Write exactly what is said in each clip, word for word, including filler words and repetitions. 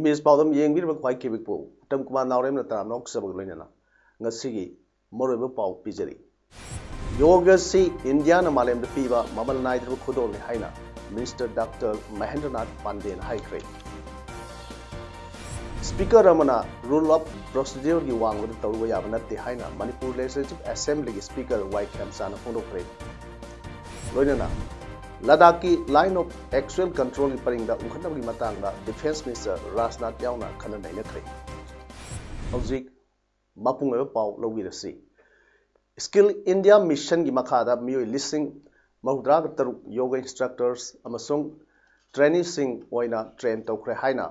Image ꯄꯥꯎꯗꯝ ꯌꯦꯡꯕꯤꯔꯤꯕ ꯈ꯭ꯋꯥꯏ ꯀꯤꯕꯤꯛꯄꯨ ꯎꯇꯝ ꯀꯨꯃꯥꯔ ꯅꯥꯎꯔꯦꯝꯅ ꯇꯔꯥꯝꯅ ꯑꯣꯛꯆꯕꯒ ꯂꯣꯏꯅꯅ ꯉꯁꯤꯒꯤ ꯃꯔꯨꯑꯣꯏꯕ ꯄꯥꯎ ꯄꯤꯖꯔꯤ꯫ ꯌꯣꯒ ꯑꯁꯤ ꯏꯟꯗꯤꯌꯥꯅ ꯃꯥꯂꯦꯝꯗ ꯄꯤꯕ ꯃꯃꯜ ꯅꯥꯏꯗ꯭ꯔꯕ ꯈꯨꯗꯣꯜꯅꯤ ꯍꯥꯏꯅ ꯃꯤꯅꯤꯁꯇꯔ ꯗꯥꯛꯇꯔ ꯃꯍꯦꯟꯗ꯭ꯔꯅꯥꯊ ꯄꯥꯟꯗꯦꯅ ꯍꯥꯏꯈ꯭ꯔꯦ꯫ ꯁ꯭ꯄꯤꯀꯔ ꯑꯃꯅ rule of procedureꯒꯤ ꯋꯥꯡꯃꯗ ꯇꯧꯔꯨꯕ ꯌꯥꯕ ꯅꯠꯇꯦ ꯍꯥꯏꯅ ꯃꯅꯤꯄꯨꯔ ꯂꯦꯖꯤꯁꯂꯦꯇꯤꯚ ꯑꯦꯁꯦꯝꯕ꯭ꯂꯤꯒꯤ ꯁ꯭ꯄꯤꯀꯔ ꯋꯥꯏ ꯈꯦꯝꯆꯥꯅ ꯐꯣꯡꯗꯣꯛꯈ꯭ꯔꯦ꯫ ꯂꯣꯏꯅꯅ ꯂꯗꯥꯈꯀꯤ line of actual controlꯒꯤ ꯄꯔꯤꯡꯗ ꯎꯪꯈꯠꯅꯕꯒꯤ ꯃꯇꯥꯡꯗ ꯗꯤꯐꯦꯟꯁ ꯃꯤꯅꯤꯁꯇꯔ ꯔꯥꯖꯅꯥꯊ ꯌꯥꯎꯅ ꯈꯟꯅ ꯅꯩꯅꯈ꯭ꯔꯦ꯫ ꯍꯧꯖꯤꯛ ꯃꯄꯨꯡ ꯑꯣꯏꯕ ꯄꯥꯎ ꯂꯧꯕꯤꯔꯁꯤ꯫ ꯁ꯭ꯀꯤꯜ ꯏꯟꯗꯤꯌꯥ ꯃꯤꯁꯟꯒꯤ ꯃꯈꯥꯗ ꯃꯤꯑꯣꯏ ꯂꯤꯁꯤꯡ ꯃꯧꯗ꯭ꯔꯥꯒ ꯇꯔꯨꯛ ꯌꯣꯒ ꯏꯟꯁꯇ꯭ꯔꯛꯇꯔꯁ ꯑꯃꯁꯨꯡ ꯇ꯭ꯔꯦꯅꯤꯁꯤꯡ ꯑꯣꯏꯅ ꯇ꯭ꯔꯦꯟ ꯇꯧꯈ꯭ꯔꯦ ꯍꯥꯏꯅ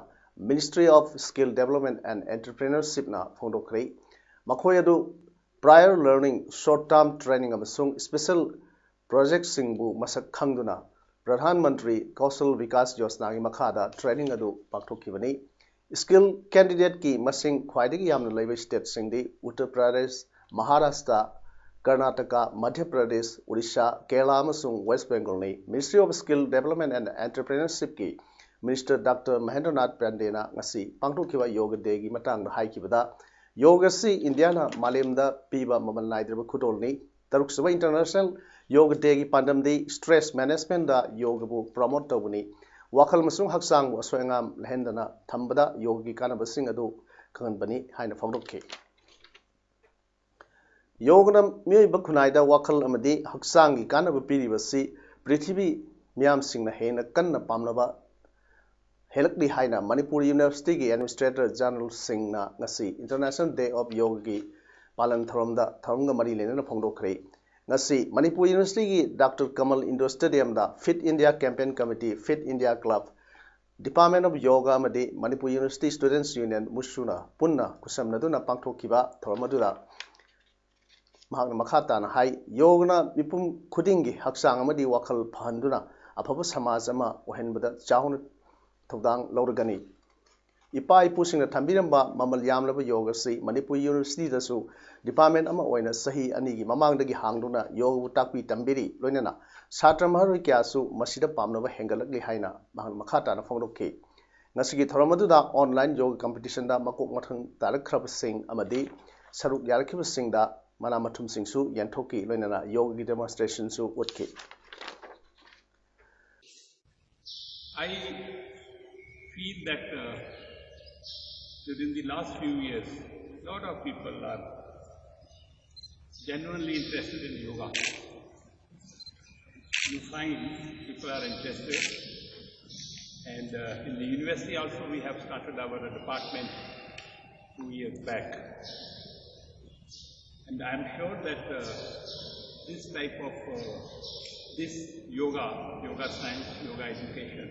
Ministry of Skill Development and Entrepreneurshipꯅ ꯐꯣꯡꯗꯣꯛꯈ꯭ꯔꯦ꯫ ꯃꯈꯣꯏ ꯑꯗꯨ prior learning, short term training ꯑꯃꯁꯨꯡ special projectꯁꯤꯡꯕꯨ ꯃꯁꯛ ꯈꯪꯗꯨꯅ ꯄ꯭ꯔꯙꯥꯟ ꯃꯟꯇ꯭ꯔꯤ ꯀꯧꯁꯜ ꯕꯤꯀꯥꯁ ꯌꯣꯖꯅꯥꯒꯤ ꯃꯈꯥꯗ training ꯑꯗꯨ ꯄꯥꯡꯊꯣꯛꯈꯤꯕꯅꯤ꯫ Skill candidateꯀꯤ ꯃꯁꯤꯡ ꯈ꯭ꯋꯥꯏꯗꯒꯤ ꯌꯥꯝꯅ ꯂꯩꯕ stateꯁꯤꯡꯗꯤ ꯎꯠꯇꯔ ꯄ꯭ꯔꯗꯦꯁ, ꯃꯍꯥꯔꯥꯁꯇ꯭ꯔ, ꯀꯔꯅꯥꯇꯀꯥ, ꯃꯙ꯭ꯌ ꯄ꯭ꯔꯗꯦꯁ, ꯑꯣꯔꯤꯁꯥ, ꯀꯦꯔꯂꯥ ꯑꯃꯁꯨꯡ ꯋꯦꯁ ꯕꯦꯡꯒꯜꯅꯤ꯫ Ministry of Skill Development and Entrepreneurshipꯀꯤ ꯃꯤꯅꯤꯁꯇꯔ ꯗꯥꯛꯇꯔ ꯃꯍꯦꯟꯗ꯭ꯔꯅꯥꯊ ꯄꯥꯟꯗꯦꯅ ꯉꯁꯤ ꯄꯥꯡꯊꯣꯛꯈꯤꯕ ꯌꯣꯒ ꯗꯦꯒꯤ ꯃꯇꯥꯡꯗ ꯍꯥꯏꯈꯤꯕꯗ, ꯌꯣꯒ ꯑꯁꯤ ꯏꯟꯗꯤꯌꯥꯅ ꯃꯥꯂꯦꯝꯗ ꯄꯤꯕ ꯃꯃꯜ ꯅꯥꯏꯗ꯭ꯔꯕ ꯈꯨꯗꯣꯜꯅꯤ꯫ ꯇꯔꯨꯛꯁꯨꯕ ꯏꯟꯇꯔꯅꯦꯁꯅꯦꯜ ꯌꯣꯒ ꯗꯦꯒꯤ ꯄꯥꯟꯗꯝꯗꯤ stress managementꯗ ꯌꯣꯒꯕꯨ promote ꯇꯧꯕꯅꯤ꯫ ꯋꯥꯈꯜ ꯑꯃꯁꯨꯡ ꯍꯛꯆꯥꯡꯕꯨ ꯑꯁꯣꯏ ꯑꯉꯥꯝ ꯂꯩꯍꯟꯗꯅ ꯊꯝꯕꯗ ꯌꯣꯒꯒꯤ ꯀꯥꯟꯅꯕꯁꯤꯡ ꯑꯗꯨ ꯈꯪꯍꯟꯕꯅꯤ ꯍꯥꯏꯅ ꯐꯣꯡꯗꯣꯛꯈꯤ꯫ ꯌꯣꯒꯅ ꯃꯤꯑꯣꯏꯕ ꯈꯨꯟꯅꯥꯏꯗ ꯋꯥꯈꯜ ꯑꯃꯗꯤ ꯍꯛꯆꯥꯡꯒꯤ ꯀꯥꯟꯅꯕ ꯄꯤꯔꯤꯕꯁꯤ ꯄ꯭ꯔꯤꯊꯤꯕꯤ ꯃꯤꯌꯥꯝꯁꯤꯡꯅ ꯍꯦꯟꯅ ꯀꯟꯅ ꯄꯥꯝꯅꯕ ꯍꯦꯜꯂꯛꯂꯤ ꯍꯥꯏꯅ ꯃꯅꯤꯄꯨꯔ ꯌꯨꯅꯤꯚꯔꯁꯤꯇꯤꯒꯤ Administrator Generalꯁꯤꯡꯅ ꯉꯁꯤ International Day of Yogaꯒꯤ ꯄꯥꯂꯟ ꯊꯧꯔꯝꯗ ꯊꯧꯔꯝꯒ ꯃꯔꯤ ꯂꯩꯅꯅ ꯐꯣꯡꯗꯣꯛꯈ꯭ꯔꯦ꯫ ꯉꯁꯤ ꯃꯅꯤꯄꯨꯔ ꯌꯨꯅꯤꯚꯔꯁꯤꯇꯤꯒꯤ doctor Kamal Indore ꯁ꯭ꯇꯦꯗꯤꯌꯝꯗ Fit India Campaign Committee, Fit India Club, Department of Yoga ꯑꯃꯗꯤ Manipur University Students Union, ꯃꯨꯁꯨꯅ ꯄꯨꯟꯅ ꯈꯨꯠꯁꯝꯅꯗꯨꯅ ꯄꯥꯡꯊꯣꯛꯈꯤꯕ ꯊꯧꯔꯝ ꯑꯗꯨꯗ ꯃꯍꯥꯛꯅ ꯃꯈꯥ ꯇꯥꯅ ꯍꯥꯏ, ꯌꯣꯒꯅ ꯃꯤꯄꯨꯝ ꯈꯨꯗꯤꯡꯒꯤ ꯍꯛꯆꯥꯡ ꯑꯃꯗꯤ ꯋꯥꯈꯜ ꯐꯍꯟꯗꯨꯅ ꯑꯐꯕ ꯁꯃꯥꯖ ꯑꯃ ꯑꯣꯏꯍꯟꯕꯗ ꯆꯥꯎꯅ ꯊꯧꯗꯥꯡ ꯂꯧꯔꯒꯅꯤ꯫ ꯏꯄꯥ ꯏꯄꯨꯁꯤꯡꯅ ꯊꯝꯕꯤꯔꯝꯕ ꯃꯃꯜ ꯌꯥꯝꯂꯕ ꯌꯣꯒ ꯑꯁꯤ ꯃꯅꯤꯄꯨꯔ ꯌꯨꯅꯤꯚꯔꯁꯤꯇꯤꯗꯁꯨ department ꯑꯃ ꯑꯣꯏꯅ ꯆꯍꯤ ꯑꯅꯤꯒꯤ ꯃꯃꯥꯡꯗꯒꯤ ꯍꯥꯡꯗꯨꯅ ꯌꯣꯒꯕꯨ ꯇꯥꯛꯄꯤ ꯇꯝꯕꯤꯔꯤ꯫ ꯂꯣꯏꯅꯅ ꯁꯥꯇ꯭ꯔ ꯃꯍꯩꯔꯣꯏ ꯀꯌꯥꯁꯨ ꯃꯁꯤꯗ ꯄꯥꯝꯅꯕ ꯍꯦꯟꯒꯠꯂꯛꯂꯤ ꯍꯥꯏꯅ ꯃꯍꯥꯛꯅ ꯃꯈꯥ ꯇꯥꯅ ꯐꯣꯡꯗꯣꯛꯈꯤ꯫ ꯉꯁꯤꯒꯤ ꯊꯧꯔꯝ ꯑꯗꯨꯗ online ꯌꯣꯒ competitionꯗ ꯃꯀꯣꯛ ꯃꯊꯪ ꯇꯥꯔꯛꯈ꯭ꯔꯕꯁꯤꯡ ꯑꯃꯗꯤ ꯁꯔꯨꯛ ꯌꯥꯔꯛꯈꯤꯕꯁꯤꯡꯗ ꯃꯅꯥ ꯃꯊꯨꯝꯁꯤꯡꯁꯨ ꯌꯦꯟꯊꯣꯛꯈꯤ꯫ ꯂꯣꯏꯅꯅ ꯌꯣꯒꯒꯤ demonstrationꯁꯨ ꯎꯠꯈꯤ꯫ I feel that uh, during the last few years, a lot of people are genuinely interested in yoga. You find people are interested, and uh, in the university also we have started our department two years back. And I am sure that uh, this type of uh, this yoga, yoga science, yoga education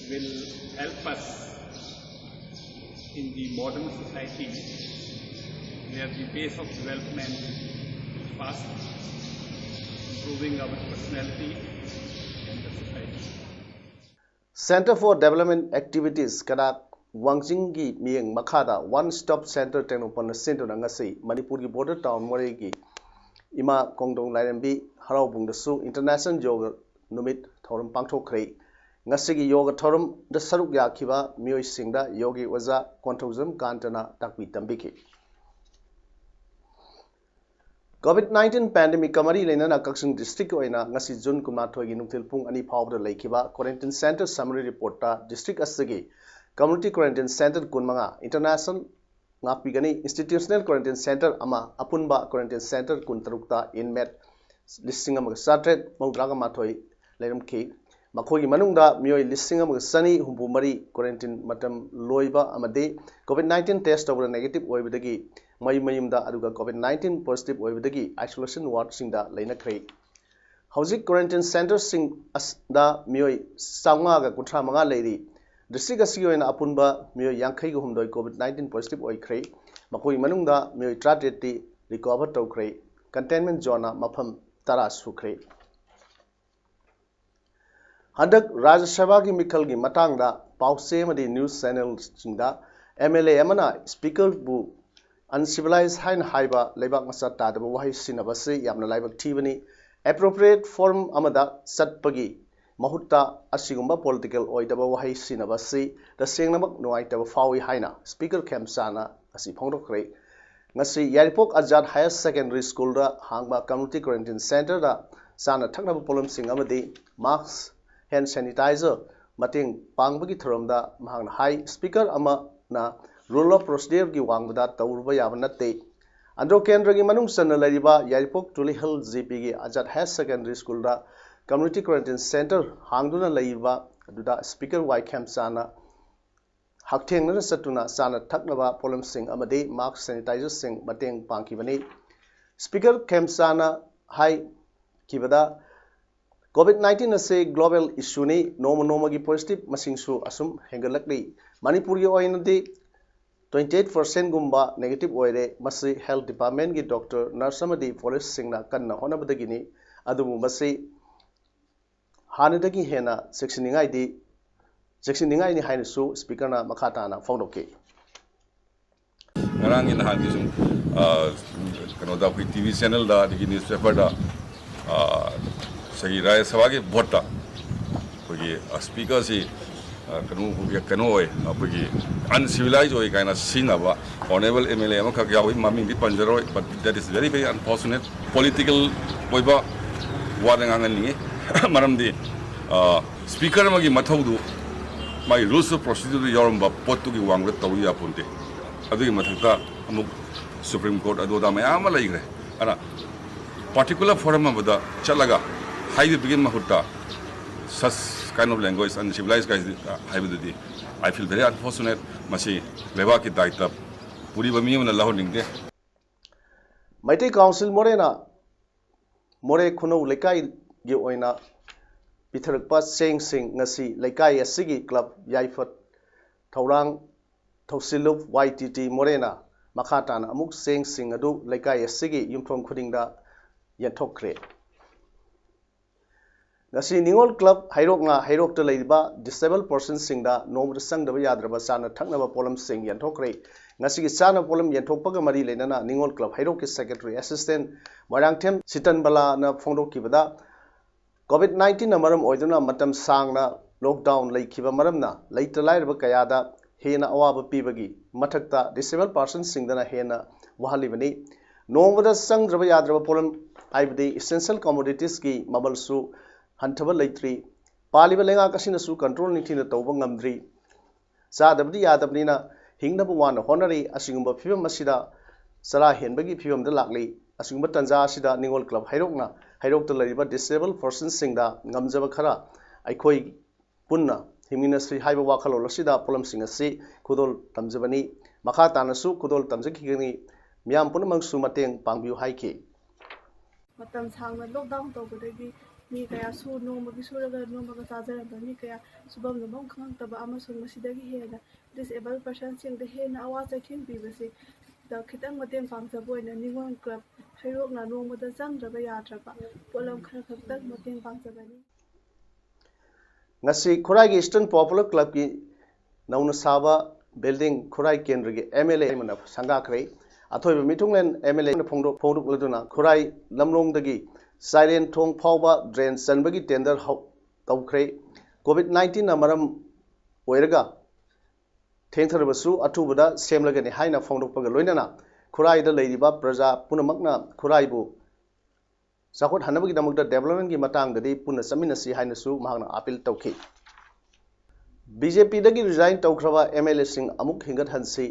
will help us in the modern society where the pace of development is fast, improving our personality and the society. Center for Development Activities, ꯀꯅꯥꯛ ꯋꯥꯡꯖꯤꯡꯒꯤ ꯃꯤꯠꯌꯦꯡ ꯃꯈꯥꯗ One Stop Center ꯇꯦꯡꯅꯧꯄꯜꯅ ꯁꯤꯟꯗꯨꯅ ꯉꯁꯤ ꯃꯅꯤꯄꯨꯔꯒꯤ border town ꯃꯣꯔꯦꯒꯤ ꯏꯃꯥ ꯀꯣꯡꯗꯣꯡ ꯂꯥꯏꯔꯦꯝꯕꯤ ꯍꯔꯥꯎꯕꯨꯡꯗꯁꯨ International Yoga ꯅꯨꯃꯤꯠ ꯊꯧꯔꯝ ꯄꯥꯡꯊꯣꯛꯈ꯭ꯔꯦ꯫ ꯉꯁꯤꯒꯤ ꯌꯣꯒ ꯊꯧꯔꯝꯗ ꯁꯔꯨꯛ ꯌꯥꯈꯤꯕ ꯃꯤꯑꯣꯏꯁꯤꯡꯗ ꯌꯣꯒꯒꯤ ꯑꯣꯖꯥ ꯀꯣꯟꯊꯧꯖꯝ ꯀꯥꯟꯇꯅ ꯇꯥꯛꯄꯤ ꯇꯝꯕꯤꯈꯤ꯫ COVID nineteen pandemicꯀ ꯃꯔꯤ ꯂꯩꯅꯅ ꯀꯛꯆꯤꯡ districtꯀꯤ ꯑꯣꯏꯅ ꯉꯁꯤ June ꯀꯨꯟꯃꯥꯊꯣꯏꯒꯤ ꯅꯨꯡꯊꯤꯜ ꯄꯨꯡ ꯑꯅꯤ ꯐꯥꯎꯕꯗ ꯂꯩꯈꯤꯕ quarantine center summary reportꯇ district ꯑꯁꯤꯒꯤ community quarantine center ꯀꯨꯟꯃꯉꯥ, international ꯉꯥꯛꯄꯤꯒꯅꯤ institutional quarantine center ꯑꯃ, ꯑꯄꯨꯟꯕ quarantine center ꯀꯨꯟꯇꯔꯨꯛꯇ inmate ꯂꯤꯁꯤꯡ ꯑꯃꯒ ꯆꯥꯇ꯭ꯔꯦꯠ ꯃꯧꯗ꯭ꯔꯥꯒ ꯃꯥꯊꯣꯏ ꯂꯩꯔꯝꯈꯤ꯫ ꯃꯈꯣꯏꯒꯤ ꯃꯅꯨꯡꯗ ꯃꯤꯑꯣꯏ ꯂꯤꯁꯤꯡ ꯑꯃꯒ ꯆꯅꯤ ꯍꯨꯝꯐꯨ ꯃꯔꯤ quarantine ꯃꯇꯝ ꯂꯣꯏꯕ ꯑꯃꯗꯤ COVID nineteen test ꯇꯧꯕꯗ negative ꯑꯣꯏꯕꯗꯒꯤ ꯃꯌꯨꯝ ꯃꯌꯨꯝꯗ, ꯑꯗꯨꯒ COVID nineteen positive ꯑꯣꯏꯕꯗꯒꯤ isolation wardꯁꯤꯡꯗ ꯂꯩꯅꯈ꯭ꯔꯦ꯫ ꯍꯧꯖꯤꯛ quarantine centreꯁꯤꯡ ꯑꯁꯤꯗ ꯃꯤꯑꯣꯏ ꯆꯥꯝꯃꯉꯥꯒ ꯀꯨꯟꯊ꯭ꯔꯥ ꯃꯉꯥ ꯂꯩꯔꯤ꯫ District ꯑꯁꯤꯒꯤ ꯑꯣꯏꯅ ꯑꯄꯨꯟꯕ ꯃꯤꯑꯣꯏ ꯌꯥꯡꯈꯩꯒ ꯍꯨꯝꯗꯣꯏ COVID nineteen positive ꯑꯣꯏꯈ꯭ꯔꯦ꯫ ꯃꯈꯣꯏ ꯃꯅꯨꯡꯗ ꯃꯤꯑꯣꯏ ꯇꯔꯥꯇꯔꯦꯠꯇꯤ recover ꯇꯧꯈ꯭ꯔꯦ꯫ Containment zoneꯅ ꯃꯐꯝ ꯇꯔꯥ ꯁꯨꯈ꯭ꯔꯦ꯫ ꯍꯟꯗꯛ ꯔꯥꯖ꯭ꯌ ꯁꯚꯥꯒꯤ ꯃꯤꯈꯜꯒꯤ ꯃꯇꯥꯡꯗ ꯄꯥꯎꯆꯦ ꯑꯃꯗꯤ news channelꯁꯤꯡꯗ MLA ꯑꯃꯅ Speakerꯕꯨ uncivilized ꯍꯥꯏꯅ ꯍꯥꯏꯕ ꯂꯩꯕꯥꯛ ꯃꯆꯥ ꯇꯥꯗꯕ ꯋꯥꯍꯩ ꯁꯤꯖꯤꯟꯅꯕꯁꯤ ꯌꯥꯝꯅ ꯂꯥꯏꯕꯛ ꯊꯤꯕꯅꯤ꯫ Appropriate forum ꯑꯃꯗ ꯆꯠꯄꯒꯤ ꯃꯍꯨꯠꯇ ꯑꯁꯤꯒꯨꯝꯕ political ꯑꯣꯏꯗꯕ ꯋꯥꯍꯩ ꯁꯤꯖꯤꯟꯅꯕꯁꯤ ꯇꯁꯦꯡꯅꯃꯛ ꯅꯨꯡꯉꯥꯏꯇꯕ ꯐꯥꯎꯏ ꯍꯥꯏꯅ Speaker ꯈꯦꯝꯆꯥꯅ ꯉꯁꯤ ꯐꯣꯡꯗꯣꯛꯈ꯭ꯔꯦ꯫ ꯉꯁꯤ ꯌꯥꯏꯔꯤꯄꯣꯛ ꯑꯖꯥꯗ Higher Secondary Schoolꯗ ꯍꯥꯡꯕ community quarantine centreꯗ ꯆꯥꯅ ꯊꯛꯅꯕ ꯄꯣꯠꯂꯝꯁꯤꯡ ꯑꯃꯗꯤ mask, hand sanitizer ꯃꯇꯦꯡ ꯄꯥꯡꯕꯒꯤ ꯊꯧꯔꯝꯗ ꯃꯍꯥꯛꯅ ꯍꯥꯏ, Speaker ꯑꯃꯅ rule of procedureꯒꯤ ꯋꯥꯡꯃꯗ ꯇꯧꯔꯨꯕ ꯌꯥꯕ ꯅꯠꯇꯦ꯫ ꯑꯟꯗ꯭ꯔꯣ ꯀꯦꯟꯗ꯭ꯔꯒꯤ ꯃꯅꯨꯡ ꯆꯟꯅ ꯂꯩꯔꯤꯕ ꯌꯥꯏꯔꯤꯄꯣꯛ Tulihal ꯖꯤꯄꯤꯒꯤ Azad Higher Secondary Schoolꯗ community quarantine centre ꯍꯥꯡꯗꯨꯅ ꯂꯩꯔꯤꯕ ꯑꯗꯨꯗ Speaker ꯋꯥꯏ ꯈꯦꯝꯆꯥꯅ ꯍꯛꯊꯦꯡꯅꯅ ꯆꯠꯇꯨꯅ ꯆꯥꯅ ꯊꯛꯅꯕ ꯄꯣꯠꯂꯝꯁꯤꯡ ꯑꯃꯗꯤ mask, sanitizerꯁꯤꯡ ꯃꯇꯦꯡ ꯄꯥꯡꯈꯤꯕꯅꯤ꯫ Speaker ꯈꯦꯝꯆꯥꯅ ꯍꯥꯏꯈꯤꯕꯗ, COVID nineteen ꯑꯁꯤ global issueꯅꯤ, ꯅꯣꯡꯃ ꯅꯣꯡꯃꯒꯤ positive ꯃꯁꯤꯡꯁꯨ ꯑꯁꯨꯝ ꯍꯦꯟꯒꯠꯂꯛꯂꯤ꯫ ꯃꯅꯤꯄꯨꯔꯒꯤ ꯑꯣꯏꯅꯗꯤ twenty eight percentꯒꯨꯝꯕ negative ꯑꯣꯏꯔꯦ꯫ ꯃꯁꯤ health departmentꯀꯤ doctor, nurse ꯑꯃꯗꯤ policeꯁꯤꯡꯅ ꯀꯟꯅ ꯍꯣꯠꯅꯕꯗꯒꯤꯅꯤ꯫ ꯑꯗꯨꯕꯨ ꯃꯁꯤ ꯍꯥꯟꯅꯗꯒꯤ ꯍꯦꯟꯅ ꯆꯦꯛꯁꯤꯟꯅꯤꯡꯉꯥꯏꯗꯤ, ꯆꯦꯛꯁꯤꯟꯅꯤꯡꯉꯥꯏꯅꯤ ꯍꯥꯏꯅꯁꯨ Speakerꯅ ꯃꯈꯥ ꯇꯥꯅ ꯐꯣꯡꯗꯣꯛꯈꯤ꯫ ꯉꯔꯥꯡꯒꯤ ꯅꯍꯥꯟꯒꯤ ꯁꯨꯝ, ꯑ, ꯀꯩꯅꯣꯗ, ꯑꯩꯈꯣꯏ TV channelꯗ, ꯑꯗꯒꯤ newspaperꯗ, ꯑ, ꯉꯁꯥꯏꯒꯤ ꯔꯥꯖ꯭ꯌ ꯁꯚꯥꯒꯤ voteꯇ ꯑꯩꯈꯣꯏꯒꯤ, ꯑ, Speakerꯁꯤ, ꯑ, ꯀꯩꯅꯣ, ꯀꯩꯅꯣ ꯑꯣꯏ, ꯑꯩꯈꯣꯏꯒꯤ uncivilized ꯑꯣꯏ ꯀꯥꯏꯅ ꯁꯤꯖꯤꯟꯅꯕ honourable MLA ꯑꯃꯈꯛ ꯌꯥꯎꯏ꯫ ꯃꯃꯤꯡꯗꯤ ꯄꯟꯖꯔꯣꯏ, but that is very, very unfortunate꯫ Political ꯑꯣꯏꯕ ꯋꯥꯗ ꯉꯥꯡꯍꯟꯅꯤꯡꯉꯤ꯫ ꯃꯔꯝꯗꯤ, ꯑ, Speaker ꯑꯃꯒꯤ ꯃꯊꯧꯗꯨ ꯃꯥꯒꯤ rules of procedureꯗ ꯌꯥꯎꯔꯝꯕ ꯄꯣꯠꯇꯨꯒꯤ ꯋꯥꯡꯃꯗ ꯇꯧꯔꯨ ꯌꯥꯄꯣꯟꯇꯦ꯫ ꯑꯗꯨꯒꯤ ꯃꯊꯛꯇ ꯑꯃꯨꯛ Supreme Court ꯑꯗꯨ ꯑꯗꯥ ꯃꯌꯥꯝ ꯑꯃ ꯂꯩꯈ꯭ꯔꯦ꯫ ꯑꯗꯨꯅ particular forum ꯑꯃꯗ ꯆꯠꯂꯒ ꯍꯥꯏꯕꯤꯕꯒꯤ ꯃꯍꯨꯠꯇ such kind of language, uncivilized ꯀꯥꯏꯁꯤꯗꯤ ꯍꯥꯏꯕꯗꯨꯗꯤ I feel very unfortunate꯫ ꯃꯁꯤ ꯂꯩꯕꯥꯛꯀꯤ ꯗꯥꯏꯇ ꯄꯨꯔꯤꯕ ꯃꯤ ꯑꯃꯅ ꯂꯧꯍꯟꯅꯤꯡꯗꯦ꯫ ꯃꯩꯇꯩ Council ꯃꯣꯔꯦꯅ ꯃꯣꯔꯦ ꯈꯨꯅꯧ ꯂꯩꯀꯥꯏ ꯒꯤ ꯑꯣꯏꯅ ꯄꯤꯊꯔꯛꯄ ꯆꯦꯡꯁꯤꯡ ꯉꯁꯤ ꯂꯩꯀꯥꯏ ꯑꯁꯤꯒꯤ ꯀ꯭ꯂꯕ ꯌꯥꯏꯐ ꯊꯧꯔꯥꯡ ꯊꯧꯁꯤꯜꯂꯨꯞ ꯋꯥꯏ ꯇꯤ ꯇꯤ ꯃꯣꯔꯦꯅ ꯃꯈꯥ ꯇꯥꯅ ꯑꯃꯨꯛ ꯆꯦꯡꯁꯤꯡ ꯑꯗꯨ ꯂꯩꯀꯥꯏ ꯑꯁꯤꯒꯤ ꯌꯨꯝꯊꯣꯡ ꯈꯨꯗꯤꯡꯗ ꯌꯦꯟꯊꯣꯛꯈ꯭ꯔꯦ꯫ ꯉꯁꯤ ꯅꯤꯉꯣꯜ ꯀ꯭ꯂꯕ ꯍꯩꯔꯣꯛꯅ ꯍꯩꯔꯣꯛꯇ ꯂꯩꯔꯤꯕ disabled personꯁꯤꯡꯗ ꯅꯣꯡꯃꯗ ꯆꯪꯗꯕ ꯌꯥꯗ꯭ꯔꯕ ꯆꯥꯅ ꯊꯛꯅꯕ ꯄꯣꯠꯂꯝꯁꯤꯡ ꯌꯦꯟꯊꯣꯛꯈ꯭ꯔꯦ꯫ ꯉꯁꯤꯒꯤ ꯆꯥꯅꯕ ꯄꯣꯠꯂꯝ ꯌꯦꯟꯊꯣꯛꯄꯒ ꯃꯔꯤ ꯂꯩꯅꯅ ꯅꯤꯉꯣꯜ ꯀ꯭ꯂꯕ ꯍꯩꯔꯣꯛꯀꯤ secretary assistant ꯃꯣꯏꯔꯥꯡꯊꯦꯝ ꯁꯤꯇꯟꯕꯂꯥꯅ ꯐꯣꯡꯗꯣꯛꯈꯤꯕꯗ, COVID nineteenꯅ ꯃꯔꯝ ꯑꯣꯏꯗꯨꯅ ꯃꯇꯝ ꯁꯥꯡꯅ lockdown ꯂꯩꯈꯤꯕ ꯃꯔꯝꯅ ꯂꯩꯇ ꯂꯥꯏꯔꯕ ꯀꯌꯥꯗ ꯍꯦꯟꯅ ꯑꯋꯥꯕ ꯄꯤꯕꯒꯤ ꯃꯊꯛꯇ disabled personꯁꯤꯡꯗꯅ ꯍꯦꯟꯅ ꯋꯥꯍꯜꯂꯤꯕꯅꯤ꯫ ꯅꯣꯡꯃꯗ ꯆꯪꯗ꯭ꯔꯕ ꯌꯥꯗ꯭ꯔꯕ ꯄꯣꯠꯂꯝ ꯍꯥꯏꯕꯗꯤ essential commoditiesꯀꯤ ꯃꯃꯜꯁꯨ ꯍꯟꯊꯕ ꯂꯩꯇ꯭ꯔꯤ꯫ ꯄꯥꯜꯂꯤꯕ ꯂꯩꯉꯥꯛ ꯑꯁꯤꯅꯁꯨ control ꯅꯤꯡꯊꯤꯅ ꯇꯧꯕ ꯉꯝꯗ꯭ꯔꯤ꯫ ꯆꯥꯗꯕꯗꯤ ꯌꯥꯗꯕꯅꯤꯅ ꯍꯤꯡꯅꯕ ꯋꯥꯅ ꯍꯣꯠꯅꯔꯤ꯫ ꯑꯁꯤꯒꯨꯝꯕ ꯐꯤꯕꯝ ꯑꯁꯤꯗ ꯆꯔꯥ ꯍꯦꯟꯕꯒꯤ ꯐꯤꯕꯝꯗ ꯂꯥꯛꯂꯤ꯫ ꯑꯁꯤꯒꯨꯝꯕ ꯇꯥꯟꯖꯥ ꯑꯁꯤꯗ ꯅꯤꯉꯣꯜ ꯀ꯭ꯂꯕ ꯍꯩꯔꯣꯛꯅ ꯍꯩꯔꯣꯛꯇ ꯂꯩꯔꯤꯕ disabled personꯁꯤꯡꯗ ꯉꯝꯖꯕ ꯈꯔ ꯑꯩꯈꯣꯏ ꯄꯨꯟꯅ ꯍꯤꯡꯃꯤꯟꯅꯁꯤ ꯍꯥꯏꯕ ꯋꯥꯈꯜꯂꯣꯟ ꯑꯁꯤꯗ ꯄꯣꯠꯂꯝꯁꯤꯡ ꯑꯁꯤ ꯈꯨꯗꯣꯜ ꯇꯝꯖꯕꯅꯤ꯫ ꯃꯈꯥ ꯇꯥꯅꯁꯨ ꯈꯨꯗꯣꯜ ꯇꯝꯖꯈꯤꯒꯅꯤ꯫ ꯃꯤꯌꯥꯝ ꯄꯨꯝꯅꯃꯛꯁꯨ ꯃꯇꯦꯡ ꯄꯥꯡꯕꯤꯌꯨ ꯍꯥꯏꯈꯤ꯫ ꯃꯇꯝ ꯁꯥꯡꯅ lockdown ꯇꯧꯕꯗꯒꯤ ꯃꯤ ꯀꯌꯥꯁꯨ ꯅꯣꯡꯃꯒꯤ ꯁꯨꯔꯒ ꯅꯣꯡꯃꯒ ꯆꯥꯖꯔꯝꯕ ꯃꯤ ꯀꯌꯥ ꯁꯨꯐꯝ ꯅꯣꯝꯐꯝ ꯈꯪꯉꯛꯇꯕ ꯑꯃꯁꯨꯡ ꯃꯁꯤꯗꯒꯤ ꯍꯦꯟꯅ disabled personꯁꯤꯡꯗ ꯍꯦꯟꯅ ꯑꯋꯥ ꯆꯩꯊꯦꯡ ꯄꯤꯕꯁꯤꯗ ꯈꯤꯇꯪ ꯃꯇꯦꯡ ꯄꯥꯡꯖꯕ ꯑꯣꯏꯅ ꯅꯤꯉꯣꯜ ꯀ꯭ꯂꯕ ꯍꯩꯔꯣꯛꯅ ꯅꯣꯡꯃꯗ ꯆꯪꯗ꯭ꯔꯕ ꯌꯥꯗ꯭ꯔꯕ ꯄꯣꯠꯂꯝ ꯈꯔ ꯈꯛꯇꯪ ꯃꯇꯦꯡ ꯄꯥꯡꯖꯕꯅꯤ꯫ ꯉꯁꯤ ꯈꯨꯔꯥꯏꯒꯤ Eastern Popular Clubꯀꯤ ꯅꯧꯅ ꯁꯥꯕ building ꯈꯨꯔꯥꯏ ꯀꯦꯟꯗ꯭ꯔꯒꯤ MLA ꯑꯃꯅ ꯁꯪꯒꯥꯈ꯭ꯔꯦ꯫ ꯑꯊꯣꯏꯕ ꯃꯤꯊꯨꯡꯂꯦꯟ MLAꯅ ꯐꯣꯡꯗꯣꯛ-, ꯐꯣꯡꯗꯣꯛꯂꯗꯨꯅ ꯈꯨꯔꯥꯏ ꯂꯝꯂꯣꯡꯗꯒꯤ ꯆꯥꯏꯔꯦꯟ ꯊꯣꯡ ꯐꯥꯎꯕ drain ꯆꯟꯕꯒꯤ tender ꯍꯧ-, ꯇꯧꯈ꯭ꯔꯦ꯫ COVID nineteenꯅ ꯃꯔꯝ ꯑꯣꯏꯔꯒ ꯊꯦꯡꯊꯔꯕꯁꯨ ꯑꯊꯨꯕꯗ ꯁꯦꯝꯂꯒꯅꯤ ꯍꯥꯏꯅ ꯐꯣꯡꯗꯣꯛꯄꯒ ꯂꯣꯏꯅꯅ ꯈꯨꯔꯥꯏꯗ ꯂꯩꯔꯤꯕ ꯄ꯭ꯔꯖꯥ ꯄꯨꯝꯅꯃꯛꯅ ꯈꯨꯔꯥꯏꯕꯨ ꯆꯥꯎꯈꯠꯍꯟꯅꯕꯒꯤꯗꯃꯛꯇ developmentꯀꯤ ꯃꯇꯥꯡꯗꯗꯤ ꯄꯨꯟꯅ ꯆꯠꯃꯤꯟꯅꯁꯤ ꯍꯥꯏꯅꯁꯨ ꯃꯍꯥꯛꯅ appeal ꯇꯧꯈꯤ꯫ BJPꯗꯒꯤ resign ꯇꯧꯈ꯭ꯔꯕ MLAꯁꯤꯡ ꯑꯃꯨꯛ ꯍꯤꯡꯒꯠꯍꯟꯁꯤ,